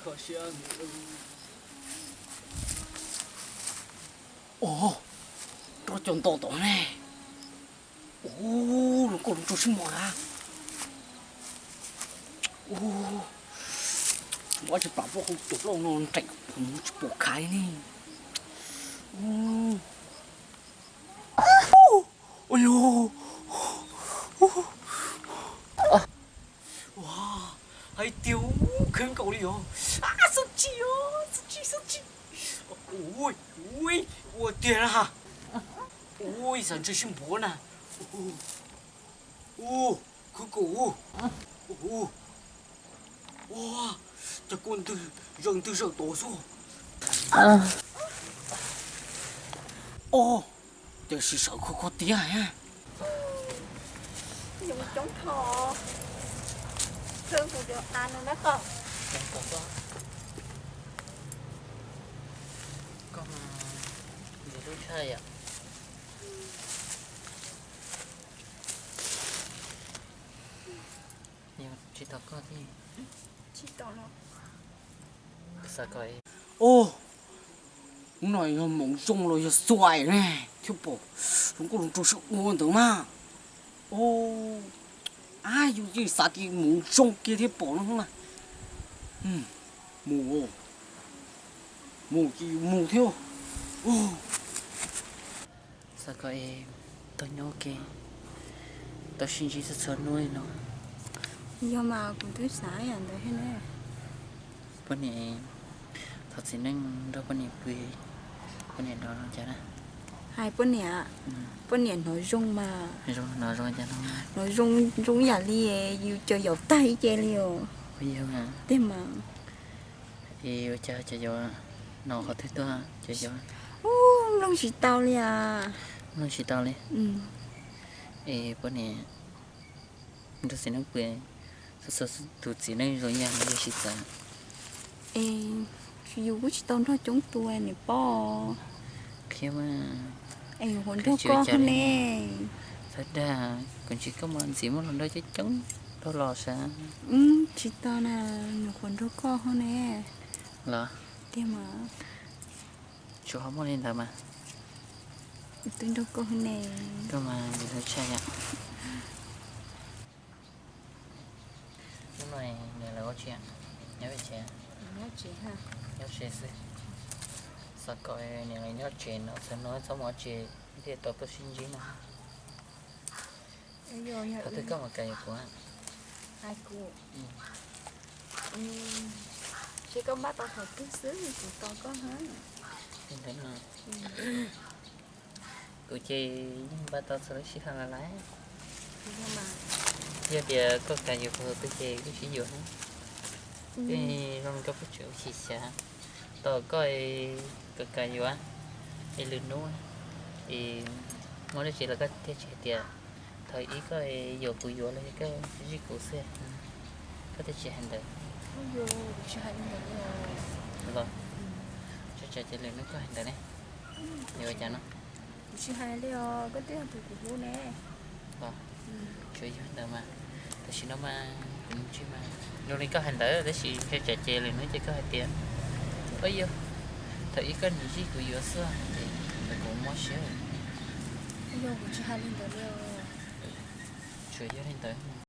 Kho siab. Ua, roj cov nto tod ne. Ua, los koj los rau sib mos a. Ua, muab tsis plam plaub hau cov plaub no nreem mus tsis pom khav ne. Ua, hais tias khwv nkaus li os. Xab tsis os, xab tsis, xab tsis. Ua, ua tiag na. Ua, xav ntshe sib npuav na. Ua, khwv nkaus. Ua, cas kua ntws zawm ntws zawm tod xwb. Ua, cas siv sawv kho kho tiag. Yoov coob tho. Thwb kuv cov av no na koj. Koj mas ntxim hlub tshaj yom. Yog tsis tau koj thiab. Tsis tau los. Xav kom, ua, hnub no yog hmoov zoo los yog xuaim ne thiab pom, zoo nkauj zoo nraug sib ua ntawd mas. Ua, ab, yus yeej xav tias hmoov zoo kiag thiab pom no mas. Mus, mus ces yus mus thiab. Xav kom es tau nyob ua ke, tau sib ntsib txhua txhua hnub li no. Yog mas kuv twb xav yam ntawd thiab ne. Poj niam, thov txiv neej nrog poj niam pw, poj niam hnov zoo cas na? Hais poj niam, poj niam hnov zoo mas. Hnov zoo cas no? Hnov zoo, zoo yam li yus cov yaum tag ib ce li os. Tiag mas. Es ua cas cov yaum no qhov twg tuaj cov yaum? Ub, mloog tsis tau li as. Mloog tsis tau li. Es poj niam nrog txiv neej pw, txhua tus txiv neej zoo yam li sib txawv. Es yus kuj tsis tau nrog coob tus niam pog. Qhia mas. Es nyuam qhuav nrog koj ne. Txhob dag, kuv ntsia koj mas ntxim muaj hluas nraug coob coob nrog los sav. Tsis tau na, nyuam qhuav nrog koj hos ne. Los. Tiag mas. Tsuas ho muaj li ntawd mas. Twb nrog koj hos ne. Koj mas ntxim hlub tshaj yom. Hnub no niam lawv ua tsi? Nyob pem tsev? Nyob tsev xwb. Xav kom niam lawv nyob tsev no, txhua hnub txhob mus ua tsev thiaj tau tuaj sib ntsib no. Thaum twg koj mam kam yuav kuv? Hais kuv? Seb koj npaj tau thaum twg xwb kuv tos koj na. Li ntawd no. Kuv ces yeej npaj tau txhua lub sij hawm los lawm. Yog tias koj kam yuav kuv thaum twg ces kuv sib yuav. Tej zoo koj puas tseem ua xyem xyav, tos koj, koj kam yuav es lwm hnub es muaj dab tsi los koj thiaj tsis hais tias thaum ib koj yuam kuv yuav los yog koj zij kuv xwb, koj thiaj tsis hais ntawd. Los, tsis tau ces lwm hnub koj hais ntawd ne. Yuav ua cas no? Kuv tsis hais li os, koj twb yog tus kuv hlub ne. Tsuas yog ntawd mas, tam sim no mas kuv mus tsev mas zoo li koj hais ntawd, tab sis ntshe tsam ces lwm hnub ces koj hais tias, ua yog thaum ib koj nim zij kuv yuav xwb ces ntawd kuv mob siab. Yog kuv tsis hais li ntawd li os. Tsuas yog li ntawd.